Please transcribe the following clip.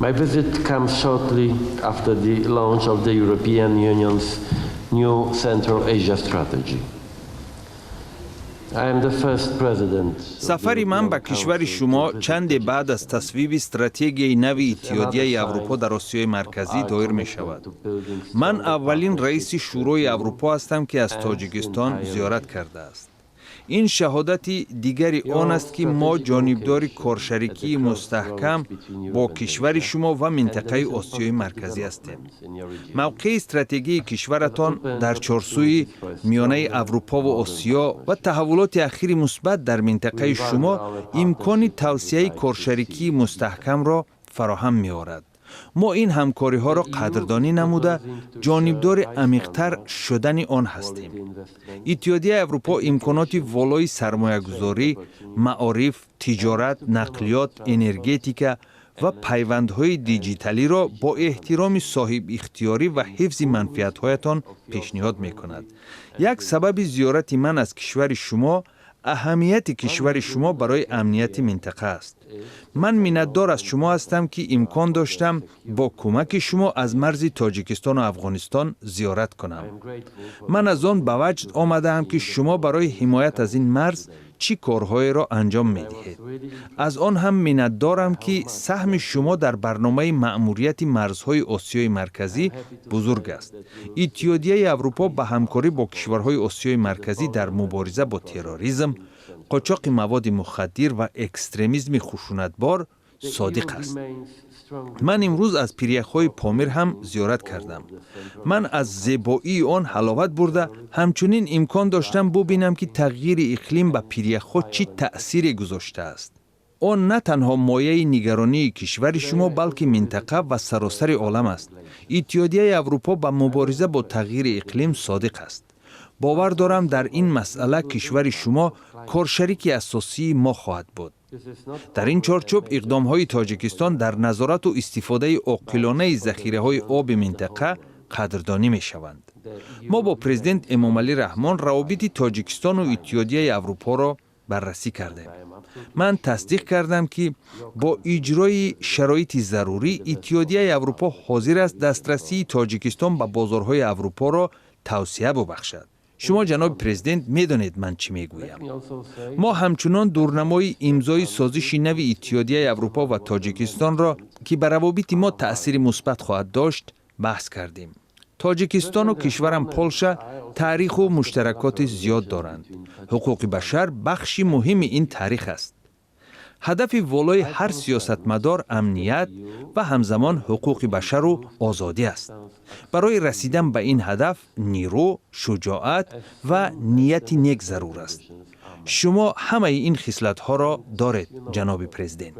My visit comes shortly after the launch of the European Union's new Central Asia strategy. Сафари ман ба кишвари шумо чанде баъд аз тасвиби стратегияи нави Иттиҳодияи Аврупо дар Осиёи Марказӣ доир мешавад. Ман аввалин раиси Шӯрои Аврупо ҳастам, ки аз Тоҷикистон зиёрат кардааст. Ин шаҳодати дигари он аст, ки мо ҷонибдори коршарикии мустаҳкам бо кишвари шумо ва минтақаи Осиёи Марказӣ ҳастем. Мавқеи стратегии кишваратон дар чорсӯи миёнаи Аврупову Осиё ва таҳаввулоти ахири мусбат дар минтақаи шумо имкони тавсеаи коршарикии мустаҳкамро фароҳам меорад. Мо ин ҳамкориҳоро қадрдонӣ намуда, ҷонибдори амиқтар шудани он ҳастем. Иттиҳодияи Аврупо имконоти волои сармоягузорӣ, маориф, тиҷорат, нақлиёт, энергетика ва пайвандҳои диҷиталиро бо эҳтироми соҳибихтиёрӣ ва ҳифзи манфиатҳоятон пешниҳод мекунад. Як сабаби зиёрати ман аз кишвари шумо аҳамияти кишвари шумо барои амнияти минтақа аст. Ман миннатдор аз шумо ҳастам, ки имкон доштам бо кӯмаки шумо аз марзи Тоҷикистону Афғонистон зиёрат кунам. Ман аз он ба ваҷд омадаам, ки шумо барои ҳимоят аз ин марз чӣ корҳоеро анҷом медиҳед. Аз он ҳам миннатдорам, ки саҳми шумо дар барномаи маъмурияти марзҳои Осиёи Марказӣ бузург аст. Иттиҳодияи Аврупо ба ҳамкорӣ бо кишварҳои Осиёи Марказӣ дар мубориза бо терроризм, қочоқи маводи мухаддир ва экстремизми хушунатбор содиқ аст. Ман имрӯз аз пиряхҳои Помир ҳам зиёрат кардам. Ман аз зебоии он ҳаловат бурда, ҳамчунин имкон доштам бубинам, ки тағйири иқлим ба пиряхҳо чӣ таъсире гузоштааст. Он на танҳо мояи нигаронии кишвари шумо, балки минтақа ва саросари олам аст. Иттиҳодияи Аврупо ба мубориза бо тағйири иқлим содиқ аст. Бовар дорам, дар ин масъала кишвари шумо коршарики асосии мо хоҳад буд. Дар ин чорчӯб иқдомҳои Тоҷикистон дар назорату истифодаи оқилонаи захираҳои оби минтақа қадрдонӣ мешаванд. Мо бо президент Эмомалӣ Раҳмон равобити Тоҷикистону Иттиҳодияи Аврупоро баррасӣ кардем. Ман тасдиқ кардам, ки бо иҷрои шароити зарурӣ Иттиҳодияи Аврупо ҳозир аст дастрасии Тоҷикистон ба бозорҳои Аврупоро тавсеа бубахшад. Шумо, ҷаноби президент, медонед, ман чӣ мегӯям. Мо ҳамчунон дурнамои имзои созиши нави Иттиҳодияи Аврупо ва Тоҷикистонро, ки ба равобити мо таъсири мусбат хоҳад дошт, баҳс кардем. Тоҷикистону кишварам Полша таъриху муштаракоти зиёд доранд. Ҳуқуқи башар бахши муҳими ин таърих аст. Ҳадафи волои ҳар сиёсатмадор амният ва ҳамзамон ҳуқуқи башару озодӣ аст. Барои расидан ба ин ҳадаф нирӯ, шуҷоат ва нияти нек зарур аст. Шумо ҳамаи ин хислатҳоро доред, ҷаноби президент.